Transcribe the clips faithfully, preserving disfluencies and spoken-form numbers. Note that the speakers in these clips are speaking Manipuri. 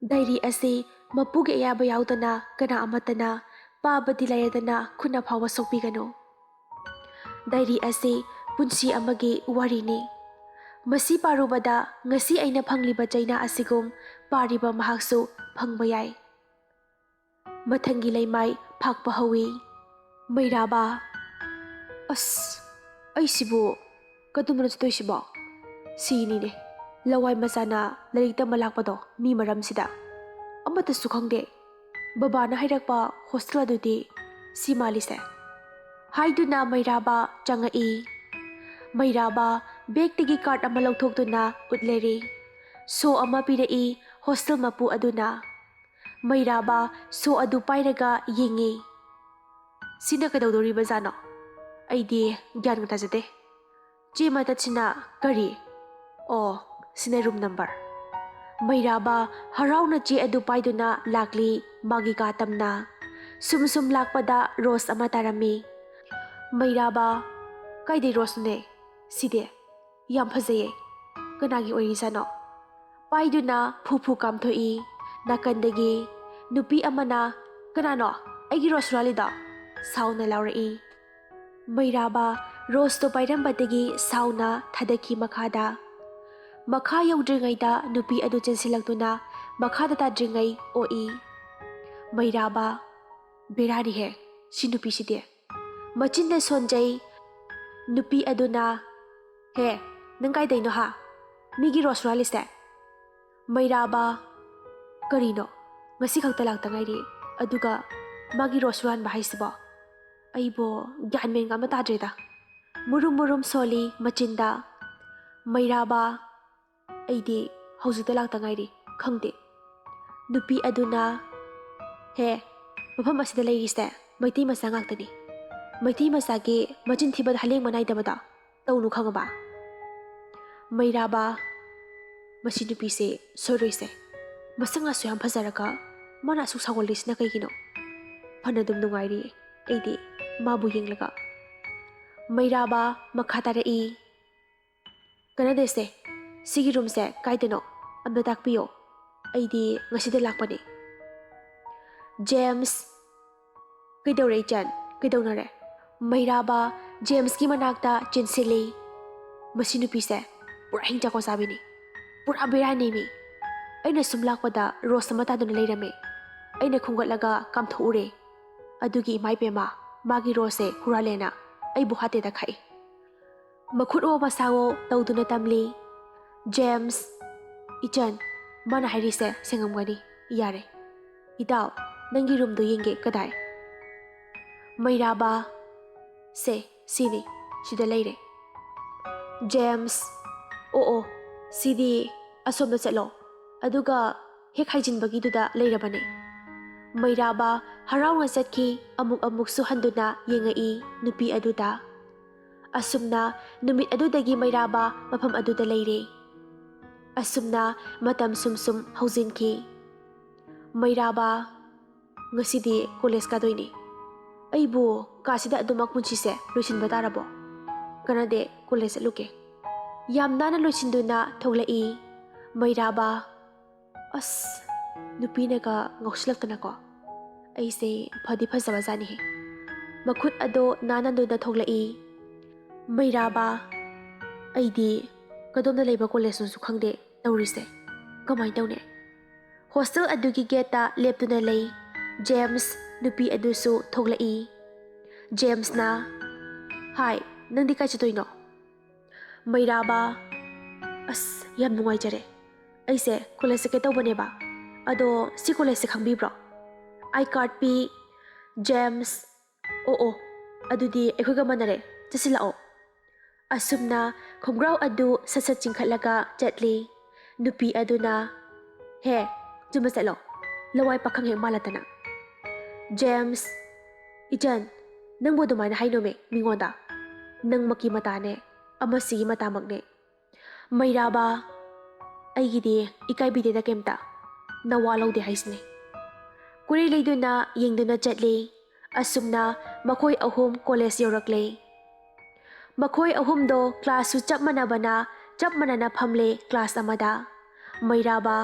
ꯗꯥꯏꯔꯤ ꯑꯁꯤ ꯃꯄꯨꯒꯤ ꯑꯌꯥꯕ ꯌꯥꯎꯗꯅ ꯀꯅꯥ ꯑꯃꯠꯇꯅ ꯄꯥꯕꯗꯤ ꯂꯩꯔꯗꯅ ꯈꯨꯠꯅ ꯐꯥꯎꯕ ꯁꯣꯛꯄꯤꯒꯅꯨ꯫ ꯗꯥꯏꯔꯤ ꯑꯁꯤ ꯄꯨꯟꯁꯤ ꯑꯃꯒꯤ ꯋꯥꯔꯤꯅꯤ꯫ ꯃꯁꯤ ꯄꯥꯔꯨꯕꯗ ꯉꯁꯤ ꯑꯩꯅ ꯐꯪꯂꯤꯕ ꯆꯩꯅꯥ ꯑꯁꯤꯒꯨꯝ ꯄꯥꯔꯤꯕ ꯃꯍꯥꯛꯁꯨ ꯐꯪꯕ ꯌꯥꯏ꯫ ꯃꯊꯪꯒꯤ ꯂꯩꯃꯥꯏ ꯐꯥꯛꯄ ꯍꯧꯏ꯫ ꯃꯩꯔꯥꯕ, ꯑꯁ, ꯑꯩꯁꯤꯕꯨ ꯀꯗꯣꯝꯗꯅꯣ ꯆꯠꯇꯣꯏꯁꯤꯕꯣ? ꯁꯤꯅꯤꯅꯦ, ꯂꯋꯥꯏ ꯃꯆꯥꯅ ꯂꯥꯏꯔꯤꯛ ꯇꯝꯕ ꯂꯥꯛꯄꯗꯣ ꯃꯤ ꯃꯔꯝꯁꯤꯗ꯫ ꯑꯃꯠꯇꯁꯨ ꯈꯪꯗꯦ꯫ ꯕꯕꯥꯅ ꯍꯥꯏꯔꯛꯄ ꯍꯣꯁꯇꯦꯜ ꯑꯗꯨꯗꯤ ꯁꯤ ꯃꯥꯜꯂꯤꯁꯦ꯫ ꯍꯥꯏꯗꯨꯅ ꯃꯩꯔꯥꯕ ꯆꯪꯉꯛꯏ꯫ ꯃꯩꯔꯥꯕ ꯕꯦꯒꯇꯒꯤ ꯀꯥꯔꯠ ꯑꯃ ꯂꯧꯊꯣꯛꯇꯨꯅ ꯎꯠꯂꯔꯤ꯫ ꯁꯣ ꯑꯃ ꯄꯤꯔꯛꯏ ꯍꯣꯁꯇꯦꯜ ꯃꯄꯨ ꯑꯗꯨꯅ꯫ ꯃꯩꯔꯥꯕ ꯁꯣ ꯑꯗꯨ ꯄꯥꯏꯔꯒ ꯌꯦꯡꯉꯤ꯫ ꯁꯤꯅ ꯀꯩꯗꯧꯗꯣꯔꯤꯕꯖꯥꯠꯅꯣ? ꯑꯩꯗꯤ ꯒ꯭ꯌꯥꯟꯒ ꯇꯥꯖꯗꯦ꯫ ꯆꯦ ꯃꯇꯠꯁꯤꯅ ꯀꯔꯤ? ꯑꯣ, ꯁꯤꯅ ꯔꯨꯝ ꯅꯝꯕꯔ꯫ ꯃꯩꯔꯥꯕ ꯍꯔꯥꯎꯅ ꯆꯦ ꯑꯗꯨ ꯄꯥꯏꯗꯨꯅ ꯂꯥꯛꯂꯤ ꯃꯥꯒꯤ ꯀꯥ ꯇꯝꯅ꯫ ꯁꯨꯝ ꯁꯨꯝ ꯂꯥꯛꯄꯗ ꯔꯣꯁ ꯑꯃ ꯇꯥꯔꯝꯃꯤ꯫ ꯃꯩꯔꯥꯕ, ꯀꯥꯏꯗꯩ ꯔꯣꯁꯅꯣꯅꯦ ꯁꯤꯗꯤ? ꯌꯥꯝ ꯐꯖꯩꯌꯦ꯫ ꯀꯅꯥꯒꯤ ꯑꯣꯏꯔꯤꯖꯥꯠꯅꯣ? ꯄꯥꯏꯗꯨꯅ ꯐꯨ ꯐꯨ ꯀꯥꯝꯊꯣꯛꯏ꯫ ꯅꯥꯀꯟꯗꯒꯤ ꯅꯨꯄꯤ ꯑꯃꯅ, "ꯀꯅꯥꯅꯣ ꯑꯩꯒꯤ ꯔꯣꯁ ꯍꯨꯔꯥꯜꯂꯤꯗꯣ?" ꯁꯥꯎꯅ ꯂꯥꯎꯔꯛꯏ꯫ ꯃꯩꯔꯥꯕ ꯔꯣꯁꯇꯣ ꯄꯥꯏꯔꯝꯕꯗꯒꯤ ꯁꯥꯎꯅ ꯊꯥꯗꯈꯤ ꯃꯈꯥꯗ꯫ ꯃꯈꯥ ꯌꯧꯗ꯭ꯔꯤꯉꯩꯗ ꯅꯨꯄꯤ ꯑꯗꯨ ꯆꯦꯟꯁꯤꯜꯂꯛꯇꯨꯅ ꯃꯈꯥꯗ ꯇꯥꯗ꯭ꯔꯤꯉꯩ ꯑꯣꯛꯏ꯫ ꯃꯩꯔꯥꯕ, "ꯕꯦꯔꯥꯅꯤꯍꯦ ꯁꯤ ꯅꯨꯄꯤꯁꯤꯗꯤ!" ꯃꯆꯤꯟꯗ ꯁꯣꯟꯖꯩ꯫ ꯅꯨꯄꯤ ꯑꯗꯨꯅ, "ꯍꯦ, ꯅꯪ ꯀꯥꯏꯗꯩꯅꯣ ꯍꯥ? ꯃꯤꯒꯤ ꯔꯣꯁ ꯍꯨꯔꯥꯜꯂꯤꯁꯦ?" ꯃꯩꯔꯥꯕ, "ꯀꯔꯤꯅꯣ? ꯉꯁꯤ ꯈꯛꯇ ꯂꯥꯛꯇ ꯉꯥꯏꯔꯤ, ꯑꯗꯨꯒ ꯃꯥꯒꯤ ꯔꯣꯁ ꯍꯨꯔꯥꯟꯕ ꯍꯥꯏꯁꯤꯕꯣ?" ꯑꯩꯕꯣ ꯒ꯭ꯌꯥꯟ ꯃꯦꯟꯒ ꯑꯃ ꯇꯥꯗ꯭ꯔꯦꯗ꯫ ꯃꯨꯔꯨꯝ ꯃꯨꯔꯨꯝ ꯁꯣꯜꯂꯤ ꯃꯆꯤꯟꯗ꯫ ꯃꯩꯔꯥꯕ, "ꯑꯩꯗꯤ ꯍꯧꯖꯤꯛꯇ ꯂꯥꯛꯇ ꯉꯥꯏꯔꯤ, ꯈꯪꯗꯦ꯫" ꯅꯨꯄꯤ ꯑꯗꯨꯅ, "ꯍꯦ, ꯃꯐꯝ ꯑꯁꯤꯗ ꯂꯩꯔꯤꯁꯦ ꯃꯩꯇꯩ ꯃꯆꯥ ꯉꯥꯛꯇꯅꯤ꯫ ꯃꯩꯇꯩ ꯃꯆꯥꯒꯤ ꯃꯆꯤꯟ ꯊꯤꯕꯗ ꯍꯂꯦꯡꯕ ꯅꯥꯏꯗꯕꯗꯣ ꯇꯧꯅꯨ, ꯈꯪꯉꯕ?" ꯃꯩꯔꯥꯕ, "ꯃꯁꯤ ꯅꯨꯄꯤꯁꯦ ꯁꯣꯏꯔꯣꯏꯁꯦ꯫ ꯃꯁꯛ ꯉꯥꯁꯨ ꯌꯥꯝ ꯐꯖꯔꯒ ꯃꯥꯅ ꯑꯁꯨꯛ ꯁꯥꯎꯒꯜꯂꯤꯁꯤꯅ ꯀꯩꯒꯤꯅꯣ? ꯐꯅ ꯑꯗꯨꯝ ꯅꯨꯡꯉꯥꯏꯔꯤ ꯑꯩꯗꯤ ꯃꯥꯕꯨ ꯌꯦꯡꯂꯒ꯫" ꯃꯩꯔꯥꯕ ꯃꯈꯥ ꯇꯥꯔꯛꯏ꯫ "ꯀꯥꯟꯅꯗꯦꯁꯦ, ꯁꯤꯒꯤ ꯔꯨꯝꯁꯦ ꯀꯥꯏꯗꯅꯣ? ꯑꯝꯇ ꯇꯥꯛꯄꯤꯌꯣ꯫" ꯑꯩꯗꯤ ꯉꯁꯤꯗ ꯂꯥꯛꯄꯅꯦ꯫ ꯖꯦꯝꯁ꯫ ꯀꯩꯗꯧꯔꯦ ꯏꯆꯟ? ꯀꯩꯗꯧꯅꯔꯦ? ꯃꯩꯔꯥꯕ ꯖꯦꯝꯁꯀꯤ ꯃꯅꯥꯛꯇ ꯆꯦꯟꯁꯤꯜꯂꯤ꯫ ꯃꯁꯤ ꯅꯨꯄꯤꯁꯦ ꯄꯨꯔꯥ ꯍꯤꯡꯆꯥꯛ ꯆꯥꯕꯤꯅꯤ꯫ ꯄꯨꯔꯥ ꯕꯦꯔꯥꯅꯤꯃꯤ꯫ ꯑꯩꯅ ꯁꯨꯝ ꯂꯥꯛꯄꯗ ꯔꯣꯁ ꯑꯃ ꯇꯥꯗꯨꯅ ꯂꯩꯔꯝꯃꯦ꯫ ꯑꯩꯅ ꯈꯣꯝꯒꯠꯂꯒ ꯀꯥꯝꯊꯣꯛꯎꯔꯦ꯫ ꯑꯗꯨꯒꯤ ꯏꯃꯥ ꯏꯕꯦꯝꯃ, ꯃꯥꯒꯤ ꯔꯣꯁꯁꯦ ꯍꯨꯔꯥꯜꯂꯦꯅ ꯑꯩꯕꯨ ꯍꯥꯠꯇꯦꯗ ꯈꯥꯛꯏ꯫ ꯃꯈꯨꯠ ꯑꯣ ꯃꯁꯥꯋꯣ ꯇꯧꯗꯨꯅ ꯇꯝꯂꯤ꯫ ꯖꯦꯝꯁ, ꯏꯆꯟ, ꯃꯥꯅ ꯍꯥꯏꯔꯤꯁꯦ ꯁꯦꯡꯉꯝꯒꯅꯤ꯫ ꯌꯥꯔꯦ꯫ ꯏꯇꯥꯎ, ꯅꯪꯒꯤ ꯔꯨꯝꯗꯣ ꯌꯦꯡꯒꯦ, ꯀꯗꯥꯏ? ꯃꯩꯔꯥꯕ, ꯁꯦ, ꯁꯤꯅꯤ, ꯁꯤꯗ ꯂꯩꯔꯦ꯫ ꯖꯦꯝꯁ, ꯑꯣ ꯑꯣ, ꯁꯤꯗꯤ ꯑꯁꯣꯝꯗ ꯆꯠꯂꯣ, ꯑꯗꯨꯒ ꯍꯦꯛ ꯍꯥꯏꯖꯤꯟꯕꯒꯤꯗꯨꯗ ꯂꯩꯔꯕꯅꯦ꯫ ꯃꯩꯔꯥꯕ ꯍꯔꯥꯎꯅ ꯆꯠꯈꯤ, ꯑꯃꯨꯛ ꯑꯃꯨꯛꯁꯨ ꯍꯟꯗꯨꯅ ꯌꯦꯡꯉꯛꯏ ꯅꯨꯄꯤ ꯑꯗꯨꯗ꯫ ꯑꯁꯨꯝꯅ ꯅꯨꯃꯤꯠ ꯑꯗꯨꯗꯒꯤ ꯃꯩꯔꯥꯕ ꯃꯐꯝ ꯑꯗꯨꯗ ꯂꯩꯔꯦ꯫ ꯑꯁꯨꯝꯅ ꯃꯇꯝ ꯁꯨꯝ ꯁꯨꯝ ꯍꯧꯖꯤꯟꯈꯤ꯫ ꯃꯩꯔꯥꯕ, ꯉꯁꯤꯗꯤ ꯀꯣꯂꯦꯖ ꯀꯥꯗꯣꯏꯅꯦ꯫ ꯑꯩꯕꯨ ꯀꯥꯁꯤꯗ ꯑꯗꯨꯃꯛ ꯄꯨꯟꯁꯤꯁꯦ ꯂꯣꯏꯁꯤꯟꯕ ꯇꯥꯔꯕꯣ? ꯀꯥꯟꯅꯗꯦ, ꯀꯣꯂꯦꯖ ꯆꯠꯂꯨꯒꯦ꯫ ꯌꯥꯝ ꯅꯥꯟꯅ ꯂꯣꯏꯁꯤꯟꯗꯨꯅ ꯊꯣꯛꯂꯛꯏ ꯃꯩꯔꯥꯕ꯫ ꯑꯁ, ꯅꯨꯄꯤꯅꯒ ꯉꯥꯎꯁꯤꯜꯂꯛꯇꯅꯀꯣ꯫ ꯑꯩꯁꯦ ꯐꯗꯤ ꯐꯖꯕꯖꯥꯠꯅꯤꯍꯦ꯫ ꯃꯈꯨꯠ ꯑꯗꯣ ꯅꯥꯟꯅꯗꯨꯅ ꯊꯣꯛꯂꯛꯏ꯫ ꯃꯩꯔꯥꯕ, ꯑꯩꯗꯤ ꯀꯗꯣꯝꯗ ꯂꯩꯕ ꯀꯣꯂꯦꯖꯅꯣꯁꯨ ꯈꯪꯗꯦ ꯇꯧꯔꯤꯁꯦ꯫ ꯀꯃꯥꯏꯅ ꯇꯧꯅꯤ? ꯍꯣꯁꯇꯦꯜ ꯑꯗꯨꯒꯤ ꯒꯦꯠꯇ ꯂꯦꯞꯇꯨꯅ ꯂꯩ꯫ ꯖꯦꯝꯁ ꯅꯨꯄꯤ ꯑꯗꯨꯁꯨ ꯊꯣꯛꯂꯛꯏ꯫ ꯖꯦꯝꯁꯅ, ꯍꯥꯏ, ꯅꯪꯗꯤ ꯀꯥꯏ ꯆꯠꯇꯣꯏꯅꯣ? ꯃꯩꯔꯥꯕ, ꯑꯁ, ꯌꯥꯝ ꯅꯨꯡꯉꯥꯏꯖꯔꯦ꯫ ꯑꯩꯁꯦ ꯀꯣꯂꯦꯖ ꯆꯠꯀꯦ ꯇꯧꯕꯅꯦꯕ꯫ ꯑꯗꯣ ꯁꯤ ꯀꯣꯂꯦꯖꯁꯦ ꯈꯪꯕꯤꯕ꯭ꯔꯣ? ꯑꯥꯏ ꯀꯥꯔꯠ ꯄꯤ꯫ ꯖꯦꯝꯁ, ꯑꯣ ꯑꯣ, ꯑꯗꯨꯗꯤ ꯑꯩꯈꯣꯏꯒ ꯃꯥꯟꯅꯔꯦ, ꯆꯠꯁꯤꯜꯂꯛꯑꯣ꯫ ꯑꯁꯨꯝꯅ ꯈꯣꯡꯒ꯭ꯔꯥꯎ ꯑꯗꯨ ꯁꯠ ꯁꯠ ꯆꯤꯡꯈꯠꯂꯒ ꯆꯠꯂꯤ꯫ ꯅꯨꯄꯤ ꯑꯗꯨꯅ, ꯍꯦ, ꯆꯨꯝꯕ ꯆꯠꯂꯣ, ꯂꯋꯥꯏ ꯄꯥꯈꯪ ꯍꯦꯛ ꯃꯥꯜꯂꯗꯅ꯫ ꯖꯦꯝꯁ, ꯏꯆꯟ, ꯅꯪꯕꯨ ꯑꯗꯨꯃꯥꯏꯅ ꯍꯥꯏꯅꯣꯃꯦ ꯃꯤꯉꯣꯟꯗ꯫ ꯅꯪꯃꯛꯀꯤ ꯃꯇꯥꯅꯦ, ꯑꯃꯁꯤꯒꯤ ꯃꯇꯥꯃꯛꯅꯦ꯫ ꯃꯩꯔꯥꯕ, ꯑꯩꯒꯤꯗꯤ ꯏꯀꯥꯏꯕꯤꯗꯦꯗ ꯀꯩꯝꯇ, ꯅꯋꯥ ꯂꯧꯗꯦ ꯍꯥꯏꯁꯤꯅꯦ꯫ ꯀꯨꯔꯤ ꯂꯩꯗꯨꯅ ꯌꯦꯡꯗꯨꯅ ꯆꯠꯂꯤ꯫ ꯑꯁꯨꯝꯅ ꯃꯈꯣꯏ ꯑꯍꯨꯝ ꯀꯣꯂꯦꯖ ꯌꯧꯔꯛꯂꯦ꯫ ꯃꯈꯣꯏ ꯑꯍꯨꯝꯗꯣ ꯀ꯭ꯂꯥꯁꯁꯨ ꯆꯞ ꯃꯥꯟꯅꯕꯅ ꯆꯞ ꯃꯥꯟꯅꯅ ꯐꯝꯂꯦ ꯀ꯭ꯂꯥꯁ ꯑꯃꯗ꯫ ꯃꯩꯔꯥꯕ,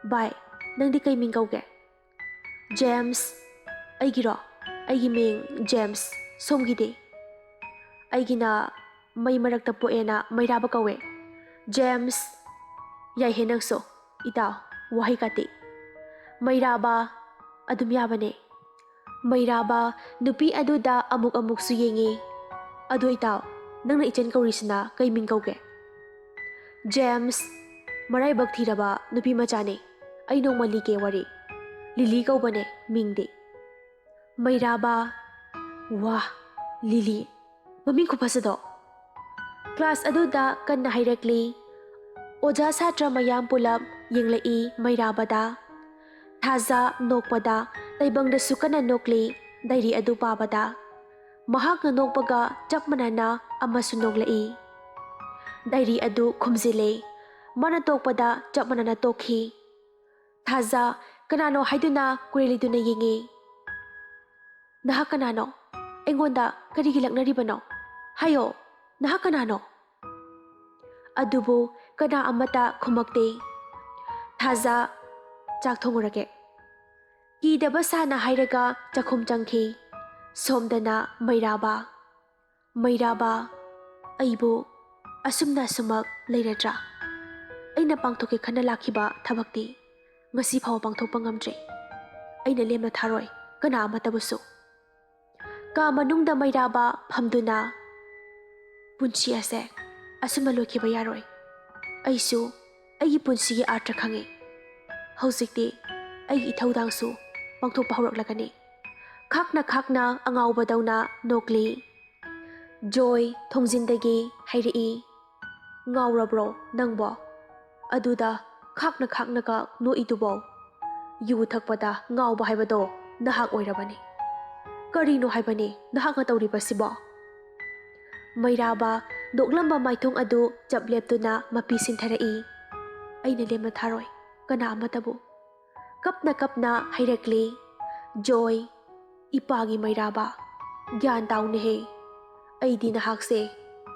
ꯚꯥꯏ, ꯅꯪꯗꯤ ꯀꯩ ꯃꯤꯡ ꯀꯧꯒꯦ? ꯖꯦꯝꯁ꯫ ꯑꯩꯒꯤꯔꯣ? ꯑꯩꯒꯤ ꯃꯤꯡ ꯖꯦꯝꯁ꯫ ꯁꯣꯝꯒꯤꯗꯤ? ꯑꯩꯒꯤꯅ ꯃꯩ ꯃꯔꯛꯇ ꯄꯣꯛꯑꯦꯅ ꯃꯩꯔꯥꯕ ꯀꯧꯋꯦ꯫ ꯖꯦꯝꯁ꯫ ꯌꯥꯏꯍꯦ ꯅꯪꯁꯨ, ꯏꯇꯥꯎ, ꯋꯥꯍꯩ ꯀꯥꯇꯤ꯫ ꯃꯩꯔꯥꯕ ꯑꯗꯨꯝ ꯌꯥꯕꯅꯦ꯫ ꯃꯩꯔꯥꯕ ꯅꯨꯄꯤ ꯑꯗꯨꯗ ꯑꯃꯨꯛ ꯑꯃꯨꯛꯁꯨ ꯌꯦꯡꯉꯤ꯫ "ꯑꯗꯨ ꯏꯇꯥꯎ, ꯅꯪꯅ ꯏꯆꯟ ꯀꯧꯔꯤꯁꯤꯅ ꯀꯩ ꯃꯤꯡ ꯀꯧꯒꯦ?" "ꯖꯦꯝꯁ, ꯃꯔꯥꯏꯕꯛ ꯊꯤꯔꯕ ꯅꯨꯄꯤ ꯃꯆꯥꯅꯦ꯫ ꯑꯩ ꯅꯣꯡꯃ ꯂꯤꯒꯦ ꯋꯥꯔꯤ꯫ ꯂꯤꯂꯤ ꯀꯧꯕꯅꯦ ꯃꯤꯡꯗꯤ꯫" ꯃꯩꯔꯥꯕ꯫ "ꯋꯥ, ꯂꯤꯂꯤ, ꯃꯃꯤꯡ ꯈꯨꯐꯖꯗꯣ!" ꯀ꯭ꯂꯥꯁ ꯑꯗꯨꯗ ꯀꯟꯅ ꯍꯥꯏꯔꯛꯂꯤ꯫ ꯑꯣꯖꯥ ꯁꯥꯇ꯭ꯔ ꯃꯌꯥꯝ ꯄꯨꯂꯞ ꯌꯦꯡꯂꯛꯏ ꯃꯩꯔꯥꯕꯗ꯫ ꯊꯥꯖ ꯅꯣꯛꯄꯗ ꯇꯥꯏꯕꯪꯗꯁꯨ ꯀꯟꯅ ꯅꯣꯛꯂꯤ꯫ ꯗꯥꯏꯔꯤ ꯑꯗꯨ ꯄꯥꯕꯗ ꯃꯍꯥꯛꯅ ꯅꯣꯛꯄꯒ ꯆꯞ ꯃꯥꯟꯅꯅ ꯑꯃꯁꯨ ꯅꯣꯛꯂꯛꯏ꯫ ꯗꯥꯏꯔꯤ ꯑꯗꯨ ꯈꯨꯝꯖꯤꯜꯂꯦ꯫ ꯃꯥꯅ ꯇꯣꯛꯄꯗ ꯆꯞ ꯃꯥꯟꯅꯅ ꯇꯣꯛꯈꯤ꯫ ꯊꯥꯖ ꯀꯅꯥꯅꯣ ꯍꯥꯏꯗꯨꯅ ꯀꯨꯔꯦꯂꯤꯗꯨꯅ ꯌꯦꯡꯉꯤ꯫ "ꯅꯍꯥꯛ ꯀꯅꯥꯅꯣ? ꯑꯩꯉꯣꯟꯗ ꯀꯔꯤꯒꯤ ꯂꯛꯅꯔꯤꯕꯅꯣ? ꯍꯥꯏꯌꯣ, ꯅꯍꯥꯛ ꯀꯅꯥꯅꯣ?" ꯑꯗꯨꯕꯨ ꯀꯅꯥ ꯑꯃꯠꯇ ꯈꯨꯝꯃꯛꯇꯦ꯫ ꯊꯥꯖ, "ꯆꯥꯛ ꯊꯣꯡꯉꯨꯔꯒꯦ꯫" ꯀꯤꯗꯕ ꯁꯥꯅ ꯍꯥꯏꯔꯒ ꯆꯥꯛꯈꯨꯝ ꯆꯪꯈꯤ꯫ ꯁꯣꯝꯗꯅ ꯃꯩꯔꯥꯕ꯫ "ꯃꯩꯔꯥꯕ, ꯑꯩꯕꯨ ꯑꯁꯨꯝꯅ ꯑꯁꯨꯃꯛ ꯂꯩꯔꯗ꯭ꯔꯥ? ꯑꯩꯅ ꯄꯥꯡꯊꯣꯛꯀꯦ ꯈꯟꯅ ꯂꯥꯛꯈꯤꯕ ꯊꯕꯛꯇꯤ ꯉꯁꯤ ꯐꯥꯎꯕ ꯄꯥꯡꯊꯣꯛꯄ ꯉꯝꯗ꯭ꯔꯤ꯫ ꯑꯩꯅ ꯂꯦꯝꯅ ꯊꯥꯔꯣꯏ ꯀꯅꯥ ꯑꯃꯠꯇꯕꯨꯁꯨ꯫" ꯀꯥ ꯃꯅꯨꯡꯗ ꯃꯩꯔꯥꯕ ꯐꯝꯗꯨꯅ, "ꯄꯨꯟꯁꯤ ꯑꯁꯦ ꯑꯁꯨꯝꯅ ꯂꯣꯏꯈꯤꯕ ꯌꯥꯔꯣꯏ꯫ ꯑꯩꯁꯨ ꯑꯩꯒꯤ ꯄꯨꯟꯁꯤꯒꯤ ꯑꯥꯔꯊ ꯈꯪꯉꯤ꯫ ꯍꯧꯖꯤꯛꯇꯤ ꯑꯩꯒꯤ ꯏꯊꯧꯗꯥꯡꯁꯨ ꯄꯥꯡꯊꯣꯛꯄ ꯍꯧꯔꯛꯂꯒꯅꯤ꯫" ꯈꯥꯛꯅ ꯈꯥꯛꯅ ꯑꯉꯥꯎꯕꯗꯧꯅ ꯅꯣꯛꯂꯤ꯫ ꯖꯣꯏ ꯊꯣꯡꯖꯤꯟꯗꯒꯤ ꯍꯥꯏꯔꯛꯏ, "ꯉꯥꯎꯔꯕ꯭ꯔꯣ ꯅꯪꯕꯣ? ꯑꯗꯨꯗ ꯈꯥꯛꯅ ꯈꯥꯛꯅꯒ ꯅꯣꯛꯏꯗꯨꯕꯣ? ꯌꯨ ꯊꯛꯄꯗ ꯉꯥꯎꯕ ꯍꯥꯏꯕꯗꯣ ꯅꯍꯥꯛ ꯑꯣꯏꯔꯕꯅꯤ꯫ ꯀꯔꯤꯅꯣ ꯍꯥꯏꯕꯅꯤ ꯅꯍꯥꯛꯅ ꯇꯧꯔꯤꯕꯁꯤꯕꯣ?" ꯃꯩꯔꯥꯕ ꯅꯣꯛꯂꯝꯕ ꯃꯥꯏꯊꯣꯡ ꯑꯗꯨ ꯆꯞ ꯂꯦꯞꯇꯨꯅ ꯃꯄꯤ ꯁꯤꯟꯊꯔꯛꯏ꯫ "ꯑꯩꯅ ꯂꯦꯝꯅ ꯊꯥꯔꯣꯏ ꯀꯅꯥ ꯑꯃꯠꯇꯕꯨ꯫" ꯀꯞꯅ ꯀꯞꯅ ꯍꯥꯏꯔꯛꯂꯤ꯫ ꯖꯣꯏ, "ꯏꯄꯥꯒꯤ ꯃꯩꯔꯥꯕ, ꯒ꯭ꯌꯥꯟ ꯇꯥꯎꯅꯦꯍꯦ꯫ ꯑꯩꯗꯤ ꯅꯍꯥꯛꯁꯦ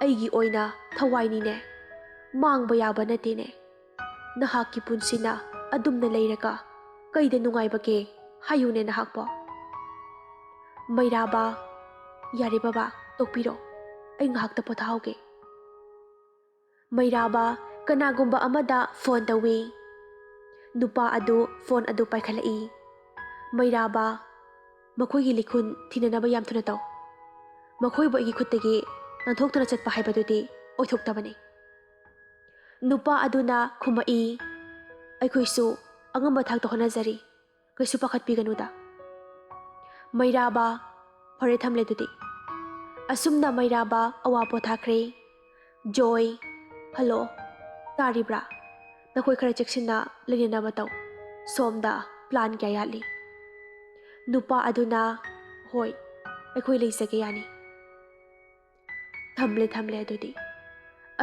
ꯑꯩꯒꯤ ꯑꯣꯏꯅ ꯊꯋꯥꯏꯅꯤꯅꯦ꯫ ꯃꯥꯡꯕ ꯌꯥꯕ ꯅꯠꯇꯦꯅꯦ꯫ ꯅꯍꯥꯛꯀꯤ ꯄꯨꯟꯁꯤꯅ ꯑꯗꯨꯝꯅ ꯂꯩꯔꯒ ꯀꯩꯗ ꯅꯨꯡꯉꯥꯏꯕꯒꯦ? ꯍꯥꯏꯌꯨꯅꯦ ꯅꯍꯥꯛꯄꯣ꯫ ꯃꯩꯔꯥꯕ, ꯌꯥꯔꯦ ꯕꯕꯥ, ꯇꯣꯛꯄꯤꯔꯣ꯫ ꯑꯩ ꯉꯥꯏꯍꯥꯛꯇ ꯄꯣꯊꯥꯍꯧꯒꯦ꯫ ꯃꯩꯔꯥꯕ ꯀꯅꯥꯒꯨꯝꯕ ꯑꯃꯗ ꯐꯣꯟ ꯇꯧꯏ꯫ ꯅꯨꯄꯥ ꯑꯗꯨ ꯐꯣꯟ ꯑꯗꯨ ꯄꯥꯏꯈꯠꯂꯛꯏ꯫ ꯃꯩꯔꯥꯕ, ꯃꯈꯣꯏꯒꯤ ꯂꯤꯈꯨꯟ ꯊꯤꯅꯅꯕ ꯌꯥꯝ ꯊꯨꯅ ꯇꯧ꯫ ꯃꯈꯣꯏꯕꯨ ꯑꯩꯒꯤ ꯈꯨꯠꯇꯒꯤ ꯅꯥꯟꯊꯣꯛꯇꯨꯅ ꯆꯠꯄ ꯍꯥꯏꯕꯗꯨꯗꯤ ꯑꯣꯏꯊꯣꯛꯇꯕꯅꯤ꯫ ꯅꯨꯄꯥ ꯑꯗꯨꯅ ꯈꯨꯝꯃꯛꯏ, ꯑꯩꯈꯣꯏꯁꯨ ꯑꯉꯝꯕ ꯊꯥꯛꯇ ꯍꯣꯠꯅꯖꯔꯤ, ꯀꯩꯁꯨ ꯄꯥꯈꯠꯄꯤꯒꯅꯨꯗ꯫ ꯃꯩꯔꯥꯕ, ꯐꯔꯦ, ꯊꯝꯂꯦ ꯑꯗꯨꯗꯤ꯫ ꯑꯁꯨꯝꯅ ꯃꯩꯔꯥꯕ ꯑꯋꯥ ꯄꯣꯊꯥꯈ꯭ꯔꯦ꯫ ꯖꯣꯏ, ꯍꯜꯂꯣ, ꯇꯥꯔꯤꯕ꯭ꯔꯥ? ꯅꯈꯣꯏ ꯈꯔ ꯆꯦꯛꯁꯤꯟꯅ ꯂꯩꯅꯅꯕ ꯇꯧ꯫ ꯁꯣꯝꯗ ꯄ꯭ꯂꯥꯟ ꯀꯌꯥ ꯌꯥꯠꯂꯤ꯫ ꯅꯨꯄꯥ ꯑꯗꯨꯅ, ꯍꯣꯏ, ꯑꯩꯈꯣꯏ ꯂꯩꯖꯒꯦ, ꯌꯥꯅꯤ꯫ ꯊꯝꯂꯦ, ꯊꯝꯂꯦ ꯑꯗꯨꯗꯤ꯫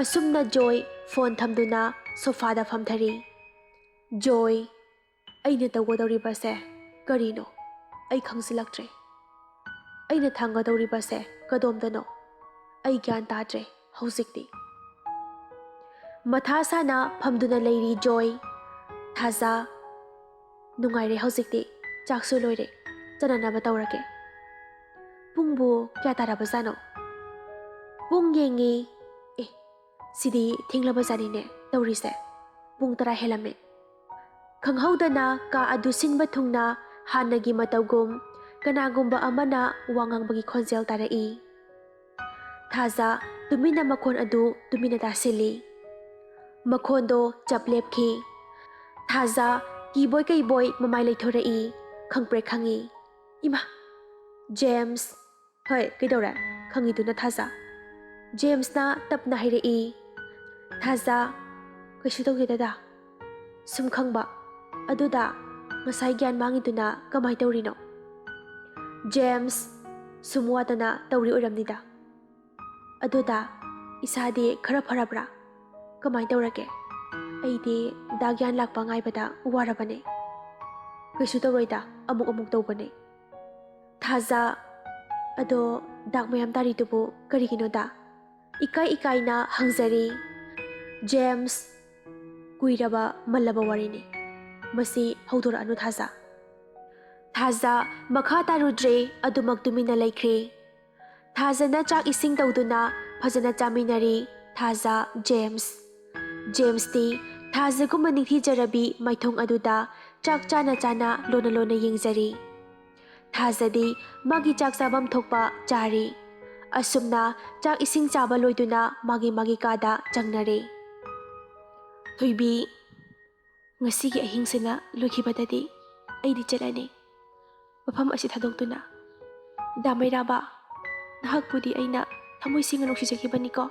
ꯑꯁꯨꯝꯅ ꯖꯣꯏ ꯐꯣꯟ ꯊꯝꯗꯨꯅ ꯁꯣꯐꯥꯗ ꯐꯝꯊꯔꯤ꯫ ꯖꯣꯏ, ꯑꯩꯅ ꯇꯧꯒꯗꯧꯔꯤꯕꯁꯦ ꯀꯔꯤꯅꯣ? ꯑꯩ ꯈꯪꯖꯤꯜꯂꯛꯇ꯭ꯔꯦ꯫ ꯑꯩꯅ ꯊꯥꯡꯒꯗꯧꯔꯤꯕꯁꯦ ꯀꯗꯣꯝꯗꯅꯣ? ꯑꯩ ꯒ꯭ꯌꯥꯟ ꯇꯥꯗ꯭ꯔꯦ ꯍꯧꯖꯤꯛꯇꯤ꯫ ꯃꯊꯥ ꯁꯥꯅ ꯐꯝꯗꯨꯅ ꯂꯩꯔꯤ ꯖꯣꯏ꯫ ꯊꯥꯖ, ꯅꯨꯡꯉꯥꯏꯔꯦ ꯍꯧꯖꯤꯛꯇꯤ꯫ ꯆꯥꯛꯁꯨ ꯂꯣꯏꯔꯦ꯫ ꯆꯠꯅꯅꯕ ꯇꯧꯔꯒꯦ꯫ ꯄꯨꯡꯕꯨ ꯀꯌꯥ ꯇꯥꯔꯕꯖꯥꯠꯅꯣ? ꯄꯨꯡ ꯌꯦꯡꯉꯤ꯫ ꯑꯦ, ꯁꯤꯗꯤ ꯊꯦꯡꯂꯕꯖꯥꯠꯅꯤꯅꯦ ꯇꯧꯔꯤꯁꯦ꯫ ꯄꯨꯡ ꯇꯔꯥ ꯍꯦꯜꯂꯝꯃꯦ꯫ ꯈꯪꯍꯧꯗꯅ ꯀꯥ ꯑꯗꯨ ꯁꯤꯟꯕ ꯊꯨꯡꯅ ꯍꯥꯟꯅꯒꯤ ꯃꯇꯧꯒꯨꯝ ꯀꯅꯥꯒꯨꯝꯕ ꯑꯃꯅ ꯋꯥ ꯉꯥꯡꯕꯒꯤ ꯈꯣꯟꯖꯦꯜ ꯇꯥꯔꯛꯏ꯫ ꯊꯥꯖ ꯇꯨꯃꯤꯟꯅ ꯃꯈꯣꯟ ꯑꯗꯨ ꯇꯨꯃꯤꯟꯅ ꯇꯥꯁꯤꯜꯂꯤ꯫ ꯃꯈꯣꯟꯗꯣ ꯆꯞ ꯂꯦꯞꯈꯤ꯫ ꯊꯥꯖ ꯀꯤꯕꯣꯏ ꯀꯩꯕꯣꯏ ꯃꯃꯥꯏ ꯂꯩꯊꯣꯔꯛꯏ꯫ ꯈꯪꯄ꯭ꯔꯦꯛ ꯈꯪꯉꯤ꯫ ꯏꯃꯥ! ꯖꯦꯝꯁ! ꯍꯣꯏ, ꯀꯩꯗꯧꯔꯦ? ꯈꯪꯉꯤꯗꯨꯅ ꯊꯥꯖ꯫ ꯖꯦꯝꯁꯅ ꯇꯞꯅ ꯍꯥꯏꯔꯛꯏ꯫ ꯊꯥꯖ, ꯀꯩꯁꯨ ꯇꯧꯗꯦ ꯗꯗꯥ꯫ ꯁꯨꯝ ꯈꯪꯕ꯫ ꯑꯗꯨꯗ ꯉꯁꯥꯏ ꯒ꯭ꯌꯥꯟ ꯃꯥꯡꯉꯤꯗꯨꯅ ꯀꯃꯥꯏ ꯇꯧꯔꯤꯅꯣ? ꯖꯦꯝꯁ, ꯁꯨꯝ ꯋꯥꯗꯅ ꯇꯧꯔꯤ ꯑꯣꯏꯔꯝꯅꯤꯗ꯫ ꯑꯗꯨꯗ ꯏꯁꯥꯗꯤ ꯈꯔ ꯐꯔꯕ꯭ꯔꯥ? ꯀꯃꯥꯏ ꯇꯧꯔꯒꯦ? ꯑꯩꯗꯤ ꯗꯥ ꯒ꯭ꯌꯥꯟ ꯂꯥꯛꯄ ꯉꯥꯏꯕꯗ ꯋꯥꯔꯕꯅꯦ꯫ ꯀꯩꯁꯨ ꯇꯧꯔꯣꯏꯗ, ꯑꯃꯨꯛ ꯑꯃꯨꯛ ꯇꯧꯕꯅꯦ꯫ ꯊꯥꯖ, ꯑꯗꯣ ꯗꯥꯛ ꯃꯌꯥꯝ ꯇꯥꯔꯤꯗꯨꯕꯨ ꯀꯔꯤꯒꯤꯅꯣꯗ? ꯏꯀꯥꯏ ꯏꯀꯥꯏꯅ ꯍꯪꯖꯔꯤ꯫ ꯖꯦꯝꯁ, ꯀꯨꯏꯔꯕ ꯃꯜꯂꯕ ꯋꯥꯔꯤꯅꯤ꯫ ꯃꯁꯤ ꯍꯧꯗꯣꯔꯛꯑꯅꯨ, ꯊꯥꯖ꯫ ꯊꯥꯖ ꯃꯈꯥ ꯇꯥꯔꯨꯗ꯭ꯔꯦ, ꯑꯗꯨꯃꯛ ꯇꯨꯃꯤꯟꯅ ꯂꯩꯈ꯭ꯔꯦ꯫ ꯊꯥꯖꯅ ꯆꯥꯛ ꯏꯁꯤꯡ ꯇꯧꯗꯨꯅ ꯐꯖꯅ ꯆꯥꯃꯤꯟꯅꯔꯤ꯫ ꯊꯥꯖ, ꯖꯦꯝꯁ꯫ ꯖꯦꯝꯁꯇꯤ ꯊꯥꯖꯒꯨꯝꯕ ꯅꯤꯡꯊꯤꯖꯔꯕꯤ ꯃꯥꯏꯊꯣꯡ ꯑꯗꯨꯗ ꯆꯥꯛ ꯆꯥꯅ ꯆꯥꯅ ꯂꯣꯟꯅ ꯂꯣꯟꯅ ꯌꯦꯡꯖꯔꯤ꯫ ꯊꯥꯖꯗꯤ ꯃꯥꯒꯤ ꯆꯥꯛ ꯆꯥꯐꯝ ꯊꯣꯛꯄ ꯆꯥꯔꯤ꯫ ꯑꯁꯨꯝꯅ ꯆꯥꯛ ꯏꯁꯤꯡ ꯆꯥꯕ ꯂꯣꯏꯗꯨꯅ ꯃꯥꯒꯤ ꯃꯥꯒꯤ ꯀꯥꯗ ꯆꯪꯅꯔꯦ꯫ ꯊꯣꯏꯕꯤ, ꯉꯁꯤꯒꯤ ꯑꯍꯤꯡꯁꯤꯅ ꯂꯣꯏꯈꯤꯕꯗꯗꯤ ꯑꯩꯗꯤ ꯆꯠꯂꯅꯤ, ꯃꯐꯝ ꯑꯁꯤ ꯊꯥꯗꯣꯛꯇꯨꯅ꯫ ꯗꯥ ꯃꯩꯔꯥꯕ, ꯅꯍꯥꯛꯄꯨꯗꯤ ꯑꯩꯅ ꯊꯃꯣꯏ ꯁꯦꯡꯅ ꯅꯨꯡꯁꯤꯖꯈꯤꯕꯅꯤꯀꯣ꯫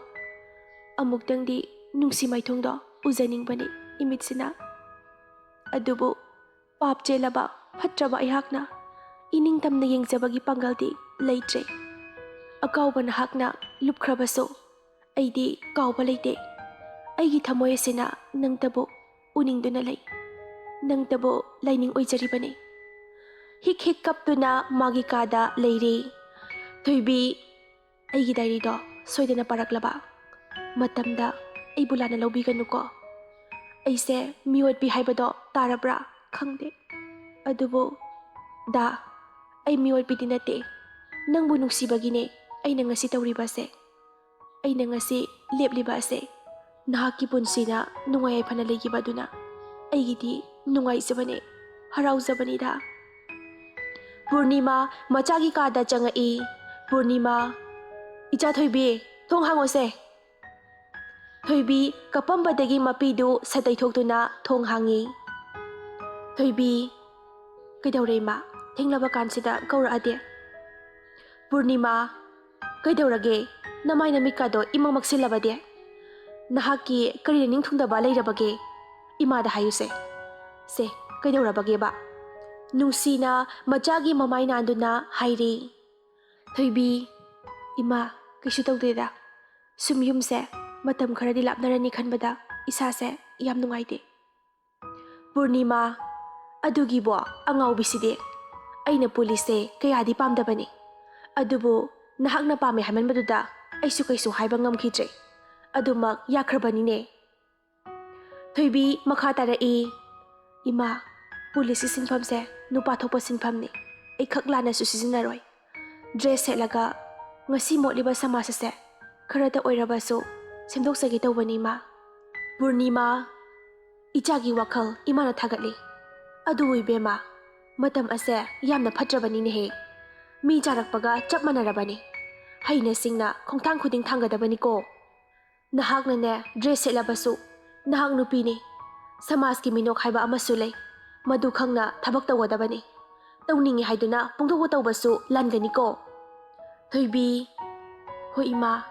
ꯑꯃꯨꯛꯇꯪꯗꯤ ꯅꯨꯡꯁꯤ ꯃꯥꯏꯊꯣꯡꯗꯣ ꯎꯖꯅꯤꯡꯕꯅꯤ ꯏꯃꯤꯠꯁꯤꯅ꯫ ꯑꯗꯨꯕꯨ ꯄꯥꯞ ꯆꯦꯜꯂꯕ ꯐꯠꯇ꯭ꯔꯕ ꯑꯩꯍꯥꯛꯅ ꯏꯅꯤꯡꯇꯝꯅ ꯌꯦꯡꯖꯕꯒꯤ ꯄꯥꯡꯒꯜꯗꯤ ꯂꯩꯇ꯭ꯔꯦ꯫ ꯑꯀꯥꯎꯕ ꯅꯍꯥꯛꯅ ꯂꯨꯞꯈ꯭ꯔꯕꯁꯨ ꯑꯩꯗꯤ ꯀꯥꯎꯕ ꯂꯩꯇꯦ꯫ ꯑꯩꯒꯤ ꯊꯃꯣꯏ ꯑꯁꯤꯅ ꯅꯪꯇꯕꯨ ꯎꯅꯤꯡꯗꯨꯅ ꯂꯩ, ꯅꯪꯇꯕꯨ ꯂꯥꯏꯅꯤꯡ ꯑꯣꯏꯖꯔꯤꯕꯅꯤ꯫ ꯍꯤꯛ ꯍꯤꯛ ꯀꯞꯇꯨꯅ ꯃꯥꯒꯤ ꯀꯥꯗ ꯂꯩꯔꯤ꯫ ꯊꯣꯏꯕꯤ, ꯑꯩꯒꯤ ꯗꯥꯏꯔꯤꯗꯣ ꯁꯣꯏꯗꯅ ꯄꯥꯔꯛꯂꯕ? ꯃꯇꯝꯗ ꯑꯩꯕꯨ ꯂꯥꯟꯅ ꯂꯧꯕꯤꯒꯅꯨꯀꯣ꯫ ꯑꯩꯁꯦ ꯃꯤꯑꯣꯠꯄꯤ ꯍꯥꯏꯕꯗꯣ ꯇꯥꯔꯕ꯭ꯔꯥ? ꯈꯪꯗꯦ꯫ ꯑꯗꯨꯕꯨ ꯗꯥ, ꯑꯩ ꯃꯤꯑꯣꯠꯄꯤꯗꯤ ꯅꯠꯇꯦ꯫ ꯅꯪꯕꯨ ꯅꯨꯡꯁꯤꯕꯒꯤꯅꯦ ꯑꯩꯅ ꯉꯁꯤ ꯇꯧꯔꯤꯕꯁꯦ꯫ ꯑꯩꯅ ꯉꯁꯤ ꯂꯦꯞꯂꯤꯕ ꯑꯁꯦ ꯅꯍꯥꯛꯀꯤ ꯄꯨꯟꯁꯤꯗ ꯅꯨꯡꯉꯥꯏ ꯌꯥꯏꯐꯅ ꯂꯩꯈꯤꯕ ꯑꯗꯨꯅ ꯑꯩꯒꯤꯗꯤ ꯅꯨꯡꯉꯥꯏꯖꯕꯅꯦ, ꯍꯔꯥꯎꯖꯕꯅꯤꯗ꯫ ꯄꯨꯔꯅꯤꯃꯥ ꯃꯆꯥꯒꯤ ꯀꯥꯗ ꯆꯪꯉꯛꯏ꯫ ꯄꯨꯔꯅꯤꯃꯥ, "ꯏꯆꯥ ꯊꯣꯏꯕꯤ, ꯊꯣꯡ ꯍꯥꯡꯉꯣꯁꯦ꯫" ꯊꯣꯏꯕꯤ ꯀꯞꯄꯝꯕꯗꯒꯤ ꯃꯄꯤꯗꯨ ꯁꯠ ꯇꯩꯊꯣꯛꯇꯨꯅ ꯊꯣꯡ ꯍꯥꯡꯉꯤ꯫ ꯊꯣꯏꯕꯤ, "ꯀꯩꯗꯧꯔꯦ ꯏꯃꯥ? ꯊꯦꯡꯂꯕ ꯀꯥꯟꯁꯤꯗ ꯀꯧꯔꯛꯑꯗꯤ?" ꯄꯨꯔꯅꯤꯃꯥ, "ꯀꯩꯗꯧꯔꯒꯦ? ꯅꯃꯥꯏ ꯅꯃꯤꯠꯀꯗꯣ ꯏꯃꯪ ꯃꯛꯁꯤꯜꯂꯕꯗꯤ? ꯅꯍꯥꯛꯀꯤ ꯀꯔꯤꯅ ꯅꯤꯡꯊꯨꯡꯗꯕ ꯂꯩꯔꯕꯒꯦ? ꯏꯃꯥꯗ ꯍꯥꯏꯌꯨꯁꯦ꯫ ꯁꯦ, ꯀꯩꯗꯧꯔꯕꯒꯦꯕ?" ꯅꯨꯡꯁꯤꯅ ꯃꯆꯥꯒꯤ ꯃꯃꯥꯏ ꯅꯥꯟꯗꯨꯅ ꯍꯥꯏꯔꯤ꯫ ꯊꯣꯏꯕꯤ, "ꯏꯃꯥ, ꯀꯩꯁꯨ ꯇꯧꯗꯦꯗ꯫ ꯁꯨꯝ ꯌꯨꯝꯁꯦ ꯃꯇꯝ ꯈꯔꯗꯤ ꯂꯥꯞꯅꯔꯅꯤ ꯈꯟꯕꯗ ꯏꯁꯥꯁꯦ ꯌꯥꯝ ꯅꯨꯡꯉꯥꯏꯇꯦ꯫" ꯄꯨꯔꯅꯤꯃꯥ, "ꯑꯗꯨꯒꯤꯕꯣ ꯑꯉꯥꯎꯕꯤꯁꯤꯗꯤ? ꯑꯩꯅ ꯄꯨꯂꯤꯁꯁꯦ ꯀꯌꯥꯗꯤ ꯄꯥꯝꯗꯕꯅꯤ꯫ ꯑꯗꯨꯕꯨ ꯅꯍꯥꯛꯅ ꯄꯥꯝꯃꯦ ꯍꯥꯏꯃꯟꯕꯗꯨꯗ ꯑꯩꯁꯨ ꯀꯩꯁꯨ ꯍꯥꯏꯕ ꯉꯝꯈꯤꯗ꯭ꯔꯦ꯫ ꯑꯗꯨꯃꯛ ꯌꯥꯈ꯭ꯔꯕꯅꯤꯅꯦ꯫" ꯊꯣꯏꯕꯤ ꯃꯈꯥ ꯇꯥꯔꯛꯏ, ꯏꯃꯥ, ꯄꯨꯂꯤꯁꯀꯤ ꯁꯤꯟꯐꯝꯁꯦ ꯅꯨꯄꯥ ꯊꯣꯛꯄ ꯁꯤꯟꯐꯝꯅꯤ꯫ ꯑꯩ ꯈꯛ ꯂꯥꯟꯅꯁꯨ ꯁꯤꯖꯤꯟꯅꯔꯣꯏ꯫ ꯗ꯭ꯔꯦꯁ ꯁꯦꯠꯂꯒ ꯉꯁꯤ ꯃꯣꯠꯂꯤꯕ ꯁꯃꯥꯖ ꯑꯁꯦ ꯈꯔꯇ ꯑꯣꯏꯔꯕꯁꯨ ꯁꯦꯝꯗꯣꯛꯆꯒꯦ ꯇꯧꯕꯅꯤ, ꯏꯃꯥ꯫ ꯄꯨꯔꯅꯤꯃꯥ, ꯏꯆꯥꯒꯤ ꯋꯥꯈꯜ ꯏꯃꯥꯅ ꯊꯥꯒꯠꯂꯤ꯫ ꯑꯗꯨꯕꯨ ꯏꯕꯦꯝꯃ, ꯃꯇꯝ ꯑꯁꯦ ꯌꯥꯝꯅ ꯐꯠꯇ꯭ꯔꯕꯅꯤꯅꯦꯍꯦ꯫ ꯃꯤ ꯆꯥꯔꯛꯄꯒ ꯆꯞ ꯃꯥꯟꯅꯔꯕꯅꯤ꯫ ꯍꯩꯅ ꯁꯤꯡꯅ ꯈꯣꯡꯊꯥꯡ ꯈꯨꯗꯤꯡ ꯊꯥꯡꯒꯗꯕꯅꯤꯀꯣ꯫ ꯅꯍꯥꯛꯅꯅꯦ ꯗ꯭ꯔꯦꯁ ꯁꯦꯠꯂꯕꯁꯨ ꯅꯍꯥꯛ ꯅꯨꯄꯤꯅꯤ꯫ ꯁꯃꯥꯖꯀꯤ ꯃꯤꯅꯣꯛ ꯍꯥꯏꯕ ꯑꯃꯁꯨ ꯂꯩ꯫ ꯃꯗꯨ ꯈꯪꯅ ꯊꯕꯛ ꯇꯧꯒꯗꯕꯅꯤ꯫ ꯇꯧꯅꯤꯡꯉꯤ ꯍꯥꯏꯗꯨꯅ ꯄꯨꯡꯇꯧꯗ ꯇꯧꯕꯁꯨ ꯂꯥꯟꯒꯅꯤꯀꯣ꯫ ꯊꯣꯏꯕꯤ, ꯍꯣꯏ ꯏꯃꯥ,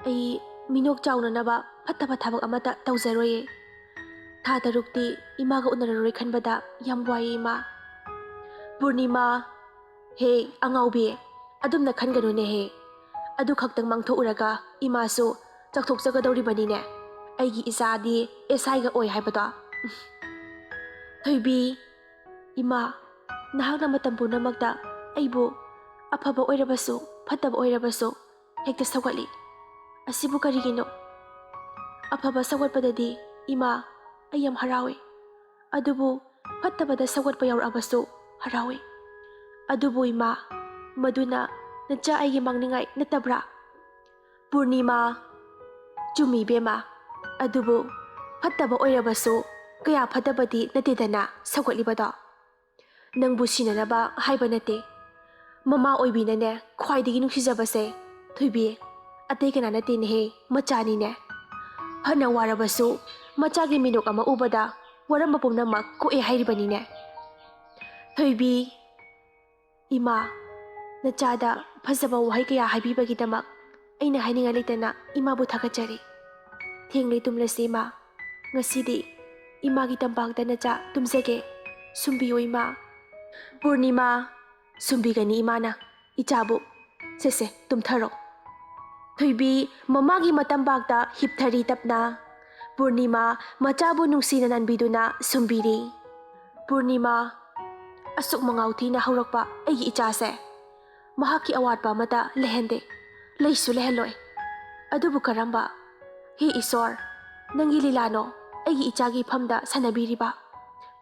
ꯑꯩ ꯃꯤꯅꯣꯛ ꯆꯥꯎꯅꯅꯕ ꯐꯠꯇꯕ ꯊꯕꯛ ꯑꯃꯠꯇ ꯇꯧꯖꯔꯣꯏꯌꯦ꯫ ꯊꯥ ꯇꯔꯨꯛꯇꯤ ꯏꯃꯥꯒ ꯎꯅꯔꯔꯣꯏ ꯈꯟꯕꯗ ꯌꯥꯝ ꯋꯥꯏꯌꯦ ꯏꯃꯥ꯫ ꯄꯨꯔꯅꯤꯃꯥ, ꯍꯦ ꯑꯉꯥꯎꯕꯤ, ꯑꯗꯨꯝꯅ ꯈꯟꯒꯅꯨꯅꯦꯍꯦ꯫ ꯑꯗꯨ ꯈꯛꯇꯪ ꯃꯥꯡꯊꯣꯛꯎꯔꯒ ꯏꯃꯥꯁꯨ ꯆꯥꯎꯊꯣꯛꯆꯒꯗꯧꯔꯤꯕꯅꯤꯅꯦ꯫ ꯑꯩꯒꯤ ꯏꯆꯥꯗꯤ ꯑꯦꯁ ꯑꯥꯏꯒ ꯑꯣꯏ ꯍꯥꯏꯕꯗꯣ꯫ ꯊꯣꯏꯕꯤ, ꯏꯃꯥ, ꯅꯍꯥꯛꯅ ꯃꯇꯝ ꯄꯨꯝꯅꯃꯛꯇ ꯑꯩꯕꯨ ꯑꯐꯕ ꯑꯣꯏꯔꯕꯁꯨ ꯐꯠꯇꯕ ꯑꯣꯏꯔꯕꯁꯨ ꯍꯦꯛꯇ ꯁꯧꯒꯠꯂꯤ꯫ ꯑꯁꯤꯕꯨ ꯀꯔꯤꯒꯤꯅꯣ? ꯑꯐꯕ ꯁꯧꯒꯠꯄꯗꯗꯤ ꯏꯃꯥ, ꯑꯩ ꯌꯥꯝ ꯍꯔꯥꯎꯏ꯫ ꯑꯗꯨꯕꯨ ꯐꯠꯇꯕꯗ ꯁꯧꯒꯠꯄ ꯌꯥꯎꯔꯛꯑꯕꯁꯨ ꯍꯔꯥꯎꯏ꯫ ꯑꯗꯨꯕꯨ ꯏꯃꯥ, ꯃꯗꯨꯅ ꯅꯆꯥ ꯑꯩꯒꯤ ꯃꯥꯡꯅꯤꯡꯉꯥꯏ ꯅꯠꯇꯕ꯭ꯔꯥ? ꯄꯨꯔꯅꯤꯃꯥ, ꯆꯨꯝꯃꯤ ꯏꯕꯦꯝꯃ꯫ ꯑꯗꯨꯕꯨ ꯐꯠꯇꯕ ꯑꯣꯏꯔꯕꯁꯨ ꯀꯌꯥ ꯐꯠꯇꯕꯗꯤ ꯅꯠꯇꯦꯗꯅ ꯁꯧꯒꯠꯂꯤꯕꯗꯣ꯫ ꯅꯪꯕꯨ ꯁꯤꯅꯅꯕ ꯍꯥꯏꯕ ꯅꯠꯇꯦ꯫ ꯃꯃꯥ ꯑꯣꯏꯕꯤꯅꯅꯦ ꯈ꯭ꯋꯥꯏꯗꯒꯤ ꯅꯨꯡꯁꯤꯖꯕꯁꯦ, ꯊꯣꯏꯕꯤ, ꯑꯇꯩ ꯀꯅꯥ ꯅꯠꯇꯦꯅꯦꯍꯦ, ꯃꯆꯥꯅꯤꯅꯦ꯫ ꯐꯅ ꯋꯥꯔꯕꯁꯨ ꯃꯆꯥꯒꯤ ꯃꯤꯅꯣꯛ ꯑꯃ ꯎꯕꯗ ꯋꯥꯔꯝꯕ ꯄꯨꯝꯅꯃꯛ ꯀꯣꯛꯑꯦ ꯍꯥꯏꯔꯤꯕꯅꯤꯅꯦ꯫ ꯊꯣꯏꯕꯤ, ꯏꯃꯥ, ꯅꯆꯥꯗ ꯐꯖꯕ ꯋꯥꯍꯩ ꯀꯌꯥ ꯍꯥꯏꯕꯤꯕꯒꯤꯗꯃꯛ ꯑꯩꯅ ꯍꯥꯏꯅꯤꯡꯉꯥꯏ ꯂꯩꯇꯅ ꯏꯃꯥꯕꯨ ꯊꯥꯒꯠꯆꯔꯤ꯫ ꯊꯦꯡꯂꯦ, ꯇꯨꯝꯂꯁꯤ ꯏꯃꯥ꯫ ꯉꯁꯤꯗꯤ ꯏꯃꯥꯒꯤ ꯇꯝꯄꯥꯛꯇ ꯅꯆꯥ ꯇꯨꯝꯖꯒꯦ꯫ ꯁꯨꯝꯕꯤꯌꯨ ꯏꯃꯥ꯫ ꯄꯨꯔꯅꯤꯃꯥ, ꯁꯨꯝꯕꯤꯒꯅꯤ ꯏꯃꯥꯅ ꯏꯆꯥꯕꯨ꯫ ꯁꯦ ꯁꯦ, ꯇꯨꯝꯊꯔꯣ꯫ ꯊꯣꯏꯕꯤ ꯃꯃꯥꯒꯤ ꯃꯇꯝꯄꯥꯛꯇ ꯍꯤꯞꯊꯔꯤ ꯇꯞꯅ꯫ ꯄꯨꯔꯅꯤꯃꯥ ꯃꯆꯥꯕꯨ ꯅꯨꯡꯁꯤꯅ ꯅꯥꯟꯕꯤꯗꯨꯅ ꯁꯨꯝꯕꯤꯔꯤ꯫ ꯄꯨꯔꯅꯤꯃꯥ, ꯑꯁꯨꯛ ꯃꯉꯥꯎ ꯊꯤꯅ ꯍꯧꯔꯛꯄ ꯑꯩꯒꯤ ꯏꯆꯥꯁꯦ ꯃꯍꯥꯛꯀꯤ ꯑꯋꯥꯠꯄ ꯑꯃꯠꯇ ꯂꯩꯍꯟꯗꯦ, ꯂꯩꯁꯨ ꯂꯩꯍꯜꯂꯣꯏ꯫ ꯑꯗꯨꯕꯨ ꯀꯔꯝꯕ? ꯍꯦ ꯏꯁꯣꯔ, ꯅꯪꯒꯤ ꯂꯤꯂꯥꯅꯣ ꯑꯩꯒꯤ ꯏꯆꯥꯒꯤ ꯏꯐꯝꯗ ꯁꯥꯟꯅꯕꯤꯔꯤꯕ?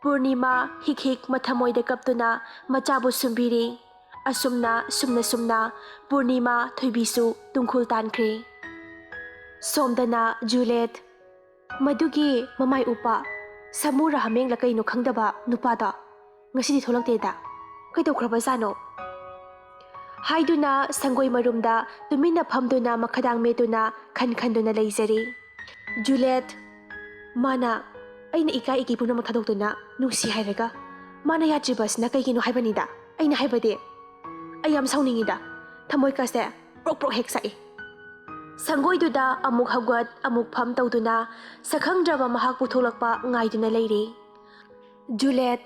ꯄꯨꯔꯅꯤꯃꯥ ꯍꯤꯛ ꯍꯤꯛ ꯃꯊꯃꯣꯏꯗ ꯀꯞꯇꯨꯅ ꯃꯆꯥꯕꯨ ꯁꯨꯝꯕꯤꯔꯤ꯫ ꯑꯁꯨꯝꯅ ꯁꯨꯝꯅ ꯁꯨꯝꯅ ꯄꯨꯔꯅꯤꯃꯥ ꯊꯣꯏꯕꯤꯁꯨ ꯇꯨꯡꯈꯨꯜ ꯇꯥꯟꯈ꯭ꯔꯦ꯫ ꯁꯣꯝꯗꯅ ꯖꯨꯂꯦꯠ, ꯃꯗꯨꯒꯤ ꯃꯃꯥꯏ ꯎꯞꯄ ꯁꯥꯃꯨꯔ ꯍꯥꯃꯦꯡꯂ ꯀꯩꯅꯣ ꯈꯪꯗꯕ ꯅꯨꯄꯥꯗꯣ ꯉꯁꯤꯗꯤ ꯊꯣꯛꯂꯛꯇꯦꯗ꯫ ꯀꯩꯗꯧꯈ꯭ꯔꯕꯖꯥꯠꯅꯣ? ꯍꯥꯏꯗꯨꯅ ꯁꯪꯒꯣꯏ ꯃꯔꯨꯝꯗ ꯇꯨꯃꯤꯟꯅ ꯐꯝꯗꯨꯅ ꯃꯈꯗꯥꯡ ꯃꯦꯠꯇꯨꯅ ꯈꯟ ꯈꯟꯗꯨꯅ ꯂꯩꯖꯔꯤ꯫ ꯖꯨꯂꯦꯠ, ꯃꯥꯅ ꯑꯩꯅ ꯏꯀꯥꯏ ꯏꯀꯤ ꯄꯨꯝꯅꯃꯛ ꯊꯥꯗꯣꯛꯇꯨꯅ ꯅꯨꯡꯁꯤ ꯍꯥꯏꯔꯒ ꯃꯥꯅ ꯌꯥꯗ꯭ꯔꯤꯕ ꯑꯁꯤꯅ ꯀꯩꯒꯤꯅꯣ ꯍꯥꯏꯕꯅꯤꯗ꯫ ꯑꯩꯅ ꯍꯥꯏꯕꯗꯤ, ꯑꯩ ꯌꯥꯝ ꯁꯥꯎꯅꯤꯡꯉꯤꯗ, ꯊꯃꯣꯏꯀꯥꯁꯦ ꯄ꯭ꯔꯣꯛ ꯄ꯭ꯔꯣꯛ ꯍꯦꯛ ꯆꯥꯛꯏ꯫ ꯁꯪꯒꯣꯏꯗꯨꯗ ꯑꯃꯨꯛ ꯍꯧꯒꯠ ꯑꯃꯨꯛ ꯐꯝ ꯇꯧꯗꯨꯅ ꯁꯛꯈꯪꯗ꯭ꯔꯕ ꯃꯍꯥꯛꯄꯨ ꯊꯣꯛꯂꯛꯄ ꯉꯥꯏꯗꯨꯅ ꯂꯩꯔꯤ꯫ ꯖꯨꯂꯦꯠ,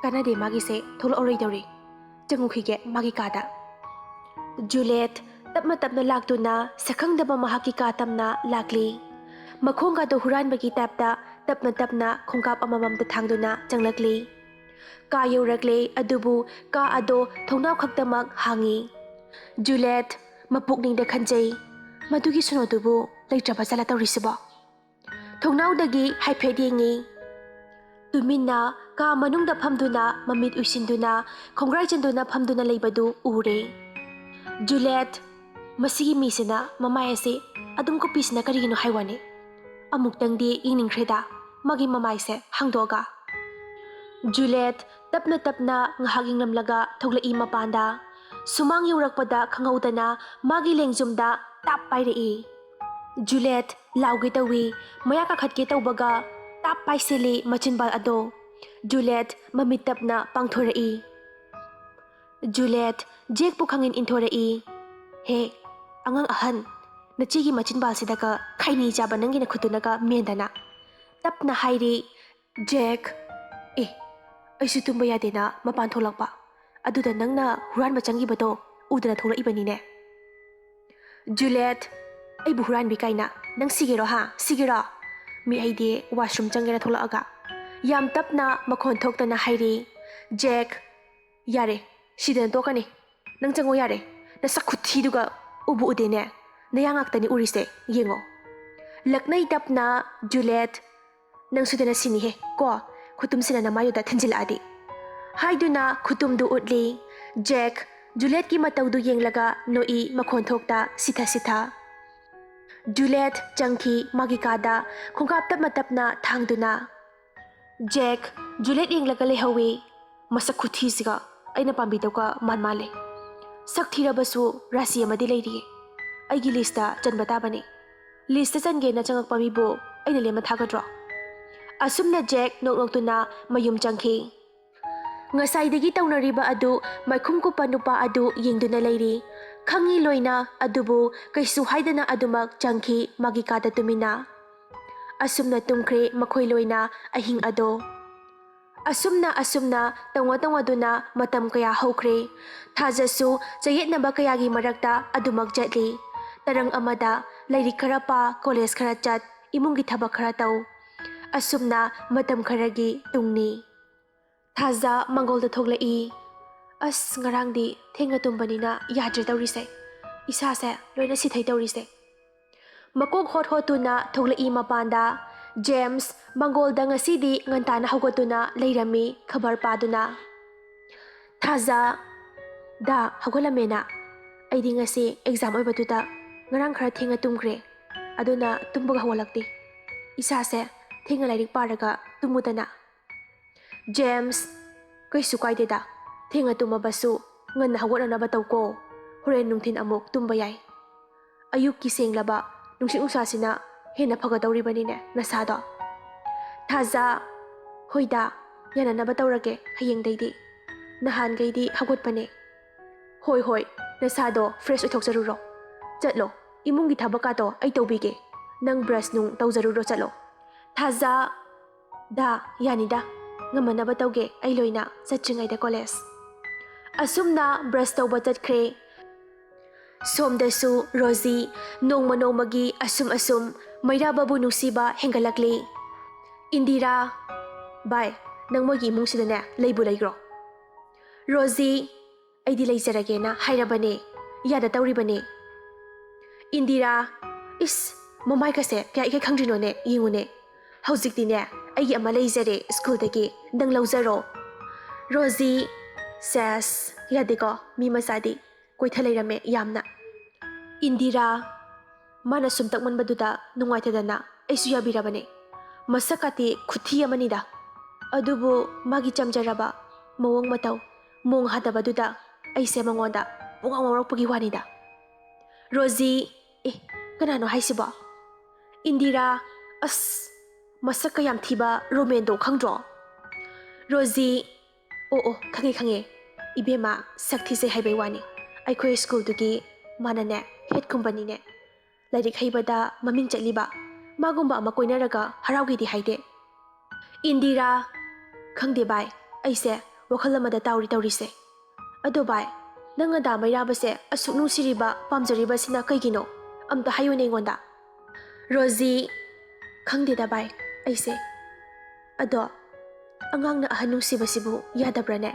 ꯀꯥꯟꯅꯗꯦ, ꯃꯥꯒꯤꯁꯦ ꯊꯣꯛꯂꯛꯑꯔꯣꯏꯗꯧꯔꯤ꯫ ꯆꯪꯉꯨꯈꯤꯒꯦ ꯃꯥꯒꯤ ꯀꯥꯗ꯫ ꯖꯨꯂꯦꯠ ꯇꯞꯅ ꯇꯞꯅ ꯂꯥꯛꯇꯨꯅ ꯁꯛꯈꯪꯗꯕ ꯃꯍꯥꯛꯀꯤ ꯀꯥ ꯇꯝꯅ ꯂꯥꯛꯂꯤ꯫ ꯃꯈꯣꯡꯒꯗꯣ ꯍꯨꯔꯥꯟꯕꯒꯤ ꯇꯥꯏꯞꯇ ꯇꯞꯅ ꯇꯞꯅ ꯈꯣꯡꯀꯥꯞ ꯑꯃꯃꯝꯇ ꯊꯥꯡꯗꯨꯅ ꯆꯪꯂꯛꯂꯤ꯫ ꯀꯥ ꯌꯧꯔꯛꯂꯦ, ꯑꯗꯨꯕꯨ ꯀꯥ ꯑꯗꯣ ꯊꯣꯡꯅꯥꯎ ꯈꯛꯇꯃꯛ ꯍꯥꯡꯉꯤ꯫ ꯖꯨꯂꯦꯠ ꯃꯄꯨꯛꯅꯤꯡꯗ ꯈꯟꯖꯩ, "ꯃꯗꯨꯒꯤ ꯁꯣꯅꯣꯗꯨꯕꯨ ꯂꯩꯇ꯭ꯔꯕ ꯖꯥꯠꯂ ꯇꯧꯔꯤꯁꯤꯕꯣ?" ꯊꯣꯡꯅꯥꯎꯗꯒꯤ ꯍꯥꯏꯐꯦꯠ ꯌꯦꯡꯉꯤ꯫ ꯇꯨꯃꯤꯟꯅ ꯀꯥ ꯃꯅꯨꯡꯗ ꯐꯝꯗꯨꯅ ꯃꯃꯤꯠ ꯎꯏꯁꯤꯟꯗꯨꯅ ꯈꯣꯡꯒ꯭ꯔꯥꯏ ꯆꯟꯗꯨꯅ ꯐꯝꯗꯨꯅ ꯂꯩꯕꯗꯨ ꯎꯔꯦ꯫ ꯖꯨꯂꯦꯠ, ꯃꯁꯤꯒꯤ ꯃꯤꯁꯤꯅ ꯃꯃꯥꯏ ꯑꯁꯤ ꯑꯗꯨꯝ ꯀꯨꯞꯄꯤꯁꯤꯅ ꯀꯔꯤꯒꯤꯅꯣ ꯍꯥꯏ ꯋꯥꯅꯤ? ꯑꯃꯨꯛꯇꯪꯗꯤ ꯌꯦꯡꯅꯤꯡꯈ꯭ꯔꯦꯗ ꯃꯥꯒꯤ ꯃꯃꯥꯏꯁꯦ ꯍꯥꯡꯗꯣꯛꯑꯒ꯫ ꯖꯨꯂꯦꯠ ꯇꯞꯅ ꯇꯞꯅ ꯉꯥꯏꯍꯥꯛ ꯌꯦꯡꯂꯝꯂꯒ ꯊꯣꯛꯂꯛꯏ ꯃꯄꯥꯟꯗ꯫ ꯁꯨꯃꯥꯡ ꯌꯧꯔꯛꯄꯗ ꯈꯪꯍꯧꯗꯅ ꯃꯥꯒꯤ ꯂꯦꯡꯖꯨꯝꯗ ꯇꯥꯞ ꯄꯥꯏꯔꯛꯏ꯫ ꯖꯨꯂꯦꯠ ꯂꯥꯎꯒꯦ ꯇꯧꯏ, ꯃꯌꯥ ꯀꯥꯈꯠꯀꯦ ꯇꯧꯕꯒ ꯇꯥꯞ ꯄꯥꯏꯁꯤꯜꯂꯤ ꯃꯆꯤꯟꯕꯥꯜ ꯑꯗꯣ꯫ ꯖꯨꯂꯦꯠ ꯃꯃꯤꯠ ꯇꯞꯅ ꯄꯥꯡꯊꯣꯔꯛꯏ꯫ ꯖꯨꯂꯦꯠ, ꯖꯦꯛꯄꯨ ꯈꯪꯏꯟ ꯏꯟꯊꯣꯔꯛꯏ꯫ "ꯍꯦ, ꯑꯉꯥꯡ ꯑꯍꯟ, ꯅꯆꯦꯒꯤ ꯃꯆꯤꯟꯕꯥꯜꯁꯤꯗꯒ ꯈꯩꯅꯤ ꯆꯥꯕ ꯅꯪꯒꯤ ꯅꯈꯨꯠꯇꯨꯅꯒ ꯃꯦꯟꯗꯅ!" ꯇꯞꯅ ꯍꯥꯏꯔꯤ꯫ ꯖꯦꯛ, "ꯑꯦ, ꯑꯩꯁꯨ ꯇꯨꯝꯕ ꯌꯥꯗꯦꯅ ꯃꯄꯥꯟ ꯊꯣꯛꯂꯛꯄ꯫ ꯑꯗꯨꯗ ꯅꯪꯅ ꯍꯨꯔꯥꯟꯕ ꯆꯪꯈꯤꯕꯗꯣ ꯎꯗꯅ ꯊꯣꯛꯂꯛꯏꯕꯅꯤꯅꯦ꯫" ꯖꯨꯂꯦꯠ, "ꯑꯩꯕꯨ ꯍꯨꯔꯥꯟꯕꯤ ꯀꯥꯏꯅ? ꯅꯪ ꯁꯤꯒꯦꯔꯣ, ꯍꯥ? ꯁꯤꯒꯦꯔꯣ?" ꯃꯤ ꯑꯩꯗꯤ ꯋꯥꯁꯔꯨꯝ ꯆꯪꯒꯦꯅ ꯊꯣꯛꯂꯛꯑꯒ꯫ ꯌꯥꯝ ꯇꯞꯅ ꯃꯈꯣꯟ ꯊꯣꯛꯇꯅ ꯍꯥꯏꯔꯤ꯫ ꯖꯦꯛ, "ꯌꯥꯔꯦ, ꯁꯤꯗꯅ ꯇꯣꯛꯀꯅꯤ꯫ ꯅꯪ ꯆꯪꯉꯣ ꯌꯥꯔꯦ꯫ ꯅꯁꯛ ꯈꯨꯊꯤꯗꯨꯒ ꯎꯕꯨ ꯎꯗꯦꯅꯦ꯫ ꯅꯌꯥ ꯉꯥꯛꯇꯅꯤ ꯎꯔꯤꯁꯦ, ꯌꯦꯡꯉꯣ꯫" ꯂꯛꯅꯩ ꯇꯞꯅ ꯖꯨꯂꯦꯠ, "ꯅꯪꯁꯨꯗꯅ ꯁꯤꯅꯤꯍꯦ ꯀꯣ꯫ ꯈꯨꯇꯨꯝꯁꯤꯅ ꯅꯃꯥꯏꯗꯨꯗ ꯊꯤꯟꯖꯤꯜꯂꯛꯑꯗꯤ," ꯍꯥꯏꯗꯨꯅ ꯈꯨꯇꯨꯝꯗꯨ ꯎꯠꯂꯤ꯫ ꯖꯦꯛ ꯖꯨꯂꯦꯠꯀꯤ ꯃꯇꯧꯗꯨ ꯌꯦꯡꯂꯒ ꯅꯣꯛꯏ, ꯃꯈꯣꯟ ꯊꯣꯛꯇ ꯁꯤꯊ ꯁꯤꯊ꯫ ꯖꯨꯂꯦꯠ ꯆꯪꯈꯤ ꯃꯥꯒꯤ ꯀꯥꯗ, ꯈꯣꯡꯀꯥꯞ ꯇꯞꯅ ꯇꯞꯅ ꯊꯥꯡꯗꯨꯅ꯫ ꯖꯦꯛ ꯖꯨꯂꯦꯠ ꯌꯦꯡꯂꯒ ꯂꯩꯍꯧꯏ꯫ ꯃꯁꯛ ꯈꯨꯊꯤꯁꯤꯒ ꯑꯩꯅ ꯄꯥꯝꯕꯤꯗꯧꯒ ꯃꯥꯟ ꯃꯥꯜꯂꯦ꯫ ꯁꯛ ꯊꯤꯔꯕꯁꯨ ꯔꯥꯁꯤ ꯑꯃꯗꯤ ꯂꯩꯔꯤꯌꯦ꯫ ꯑꯩꯒꯤ ꯂꯤꯁꯇ ꯆꯟꯕ ꯇꯥꯕꯅꯤ꯫ ꯂꯤꯁꯇ ꯆꯟꯒꯦꯅ ꯆꯪꯉꯛꯄ ꯃꯤꯕꯨ ꯑꯩꯅ ꯂꯦꯝꯅ ꯊꯥꯒꯗ꯭ꯔꯣ? ꯑꯁꯨꯝꯅ ꯖꯦꯛ ꯅꯣꯛ ꯅꯣꯛꯇꯨꯅ ꯃꯌꯨꯝ ꯆꯪꯈꯤ꯫ ꯉꯁꯥꯏꯗꯒꯤ ꯇꯧꯅꯔꯤꯕ ꯑꯗꯨ ꯃꯥꯏꯈꯨꯝ ꯀꯨꯞꯄ ꯅꯨꯄꯥ ꯑꯗꯨ ꯌꯦꯡꯗꯨꯅ ꯂꯩꯔꯤ꯫ ꯈꯪꯉꯤ ꯂꯣꯏꯅ, ꯑꯗꯨꯕꯨ ꯀꯩꯁꯨ ꯍꯥꯏꯗꯅ ꯑꯗꯨꯃꯛ ꯆꯪꯈꯤ ꯃꯥꯒꯤ ꯀꯥꯗ ꯇꯨꯃꯤꯟꯅ꯫ ꯑꯁꯨꯝꯅ ꯇꯨꯝꯈ꯭ꯔꯦ ꯃꯈꯣꯏ ꯂꯣꯏꯅ ꯑꯍꯤꯡ ꯑꯗꯣ꯫ ꯑꯁꯨꯝꯅ, ꯑꯁꯨꯝꯅ ꯇꯧꯉ ꯇꯧꯉꯗꯨꯅ ꯃꯇꯝ ꯀꯌꯥ ꯍꯧꯈ꯭ꯔꯦ꯫ ꯊꯥꯖꯁꯨ ꯆꯌꯦꯠꯅꯕ ꯀꯌꯥꯒꯤ ꯃꯔꯛꯇ ꯑꯗꯨꯃꯛ ꯆꯠꯂꯤ꯫ ꯇꯔꯪ ꯑꯃꯗ ꯂꯥꯏꯔꯤꯛ ꯈꯔ ꯄꯥ, ꯀꯣꯂꯦꯖ ꯈꯔ ꯆꯠ, ꯏꯃꯨꯡꯒꯤ ꯊꯕꯛ ꯈꯔ ꯇꯧ꯫ ꯑꯁꯨꯝꯅ ꯃꯇꯝ ꯈꯔꯒꯤ ꯇꯨꯡꯅꯤ꯫ ꯊꯥꯖ ꯃꯪꯒꯣꯜꯗ ꯊꯣꯛꯂꯛꯏ꯫ "ꯑꯁ, ꯉꯔꯥꯡꯗꯤ ꯊꯦꯡꯅ ꯇꯨꯝꯕꯅꯤꯅ ꯌꯥꯗ꯭ꯔꯦ ꯇꯧꯔꯤꯁꯦ꯫ ꯏꯁꯥꯁꯦ ꯂꯣꯏꯅ ꯁꯤꯊꯩ ꯇꯧꯔꯤꯁꯦ꯫" ꯃꯀꯣꯛ ꯍꯣꯠ ꯍꯣꯠꯇꯨꯅ ꯊꯣꯛꯂꯛꯏ ꯃꯄꯥꯟꯗ꯫ ꯖꯦꯝꯁ ꯃꯪꯒꯣꯜꯗ ꯉꯁꯤꯗꯤ ꯉꯟꯇꯥꯅ ꯍꯧꯒꯠꯇꯨꯅ ꯂꯩꯔꯝꯃꯤ, ꯈꯕꯔ ꯄꯥꯗꯨꯅ꯫ "ꯊꯥꯖ, ꯗꯥ, ꯍꯧꯒꯠꯂꯝꯃꯦꯅ? ꯑꯩꯗꯤ ꯉꯁꯤ ꯑꯦꯛꯖꯥꯝ ꯑꯣꯏꯕꯗꯨꯗ ꯉꯔꯥꯡ ꯈꯔ ꯊꯦꯡꯅ ꯇꯨꯝꯈ꯭ꯔꯦ, ꯑꯗꯨꯅ ꯇꯨꯝꯕꯒ ꯍꯧꯒꯠꯂꯛꯇꯦ꯫ ꯏꯁꯥꯁꯦ ꯊꯦꯡꯅ ꯂꯥꯏꯔꯤꯛ ꯄꯥꯔꯒ ꯇꯨꯝꯃꯨꯗꯅ꯫" ꯖꯦꯝꯁ, "ꯀꯩꯁꯨ ꯀꯥꯏꯗꯦꯗ, ꯊꯦꯡꯅ ꯇꯨꯝꯃꯕꯁꯨ ꯉꯟꯅ ꯍꯧꯒꯠꯅꯅꯕ ꯇꯧꯀꯣ꯫ ꯍꯣꯔꯦꯟ ꯅꯨꯡꯊꯤꯟ ꯑꯃꯨꯛ ꯇꯨꯝꯕ ꯌꯥꯏ꯫ ꯑꯌꯨꯛꯀꯤ ꯁꯦꯡꯂꯕ ꯅꯨꯡꯁꯤꯠ ꯅꯨꯡꯁꯥꯁꯤꯅ ꯍꯦꯟꯅ ꯐꯒꯗꯧꯔꯤꯕꯅꯤꯅꯦ ꯅꯁꯥꯗꯣ꯫" ꯊꯥꯖ, "ꯍꯣꯏꯗ, ꯌꯥꯅꯅꯕ ꯇꯧꯔꯒꯦ ꯍꯌꯦꯡꯗꯩꯗꯤ꯫ ꯅꯍꯥꯟꯈꯩꯗꯤ ꯍꯧꯒꯠꯄꯅꯦ꯫" "ꯍꯣꯏ, ꯍꯣꯏ, ꯅꯁꯥꯗꯣ ꯐ꯭ꯔꯦꯁ ꯑꯣꯏꯊꯣꯛꯆꯔꯨꯔꯣ꯫ ꯆꯠꯂꯣ, ꯏꯃꯨꯡꯒꯤ ꯊꯕꯛꯀꯥꯗꯣ ꯑꯩ ꯇꯧꯕꯤꯒꯦ꯫ ꯅꯪ ꯕ꯭ꯔꯁ ꯅꯨꯡ ꯇꯧꯖꯔꯨꯔꯣ, ꯆꯠꯂꯣ꯫" ꯊꯥꯖ, "ꯗꯥ, ꯌꯥꯅꯤꯗ, ꯉꯝꯃꯅꯕ ꯇꯧꯒꯦ ꯑꯩ ꯂꯣꯏꯅ ꯆꯠꯇ꯭ꯔꯤꯉꯩꯗ ꯀꯣꯂꯦꯖ꯫" ꯑꯁꯨꯝꯅ ꯕ꯭ꯔꯁ ꯇꯧꯕ ꯆꯠꯈ꯭ꯔꯦ꯫ ꯁꯣꯝꯗꯁꯨ ꯔꯣꯖꯤ ꯅꯣꯡꯃ ꯅꯣꯡꯃꯒꯤ ꯑꯁꯨꯝ ꯑꯁꯨꯝ ꯃꯩꯔꯥꯕꯕꯨ ꯅꯨꯡꯁꯤꯕ ꯍꯦꯟꯒꯠꯂꯛꯂꯤ꯫ "ꯏꯟꯗꯤꯔꯥ, ꯚꯥꯏ, ꯅꯪ ꯃꯣꯏꯒꯤ ꯏꯃꯨꯡꯁꯤꯗꯅꯦ ꯂꯩꯕꯨ ꯂꯩꯈ꯭ꯔꯣ꯫" ꯔꯣꯖꯤ, "ꯑꯩꯗꯤ ꯂꯩꯖꯔꯒꯦꯅ ꯍꯥꯏꯔꯕꯅꯦ, ꯌꯥꯗ ꯇꯧꯔꯤꯕꯅꯦ꯫" ꯏꯟꯗꯤꯔꯥ, "ꯏꯁ, ꯃꯃꯥꯏꯒꯁꯦ ꯀꯌꯥ ꯏꯀꯥꯏ ꯈꯪꯗ꯭ꯔꯤꯅꯣꯅꯦ, ꯌꯦꯡꯉꯨꯅꯦ꯫ ꯍꯧꯖꯤꯛꯇꯤꯅꯦ, ꯑꯩꯒꯤ ꯑꯃ ꯂꯩꯖꯔꯦ ꯁ꯭ꯀꯨꯜꯗꯒꯤ, ꯅꯪ ꯂꯧꯖꯔꯣ꯫ ꯔꯣꯖꯤ, ꯁꯦꯁ, ꯌꯥꯗꯦꯀꯣ, ꯃꯤ ꯃꯆꯥꯗꯤ ꯀꯣꯏꯊ ꯂꯩꯔꯝꯃꯦ ꯌꯥꯝꯅ꯫ ꯏꯟꯗꯤꯔꯥ, ꯃꯥꯅ ꯁꯨꯝ ꯇꯛꯃꯟꯕꯗꯨꯗ ꯅꯨꯡꯉꯥꯏꯇꯗꯅ ꯑꯩꯁꯨ ꯌꯥꯕꯤꯔꯕꯅꯦ꯫ ꯃꯁꯛꯀꯥꯇꯤ ꯈꯨꯊꯤ ꯑꯃꯅꯤꯗ꯫ ꯑꯗꯨꯕꯨ ꯃꯥꯒꯤ ꯆꯝꯖꯔꯕ ꯃꯑꯣꯡ ꯃꯇꯧ, ꯃꯣꯡ ꯍꯥꯗꯕꯗꯨꯗ ꯑꯩꯁꯦ ꯃꯉꯣꯟꯗ ꯄꯨꯡꯉꯥꯎ ꯉꯥꯎꯔꯛꯄꯒꯤ ꯋꯥꯅꯤꯗ꯫ ꯔꯣꯖꯤ, ꯑꯦ, ꯀꯅꯥꯅꯣ ꯍꯥꯏꯁꯤꯕꯣ? ꯏꯟꯗꯤꯔꯥ, ꯑꯁ, ꯃꯁꯛꯀ ꯌꯥꯝ ꯊꯤꯕ ꯔꯣꯃꯦꯟꯗꯣ ꯈꯪꯗ꯭ꯔꯣ? ꯔꯣꯖꯤ, ꯑꯣ, ꯑꯣ, ꯈꯪꯉꯦ, ꯈꯪꯉꯦ꯫ ꯏꯕꯦꯝꯃ, ꯁꯛ ꯊꯤꯖꯩ ꯍꯥꯏꯕꯩ ꯋꯥꯅꯤ꯫ ꯑꯩꯈꯣꯏ ꯁ꯭ꯀꯨꯜꯗꯨꯒꯤ ꯃꯥꯅꯅꯦ, ꯍꯦꯠꯀꯨꯝꯕꯅꯤꯅꯦ꯫ ꯂꯥꯏꯔꯤꯛ ꯍꯩꯕꯗ ꯃꯃꯤꯡ ꯆꯠꯂꯤꯕ꯫ ꯃꯥꯒꯨꯝꯕ ꯑꯃ ꯀꯣꯏꯅꯔꯒ ꯍꯔꯥꯎꯒꯦꯗꯤ ꯍꯥꯏꯗꯦ꯫ ꯏꯟꯗꯤꯔꯥ, ꯈꯪꯗꯦ ꯚꯥꯏ, ꯑꯩꯁꯦ ꯋꯥꯈꯜ ꯑꯃꯗ ꯇꯥꯎꯔꯤ ꯇꯧꯔꯤꯁꯦ꯫ ꯑꯗꯣ ꯚꯥꯏ, ꯅꯪ ꯑꯗꯥ ꯃꯩꯔꯥꯕꯁꯦ ꯑꯁꯨꯛ ꯅꯨꯡꯁꯤꯔꯤꯕ, ꯄꯥꯝꯖꯔꯤꯕꯁꯤꯅ ꯀꯩꯒꯤꯅꯣ? ꯑꯝꯇ ꯍꯥꯏꯌꯨꯅꯦ ꯑꯩꯉꯣꯟꯗ꯫ ꯔꯣꯖꯤ, ꯈꯪꯗꯦꯗ ꯚꯥꯏ, ꯑꯩꯁꯦ꯫ ꯑꯗꯣ ꯑꯉꯥꯡꯅ ꯑꯍꯟ ꯅꯨꯡꯁꯤꯕꯁꯤꯕꯨ ꯌꯥꯗꯕ꯭ꯔꯥꯅꯦ?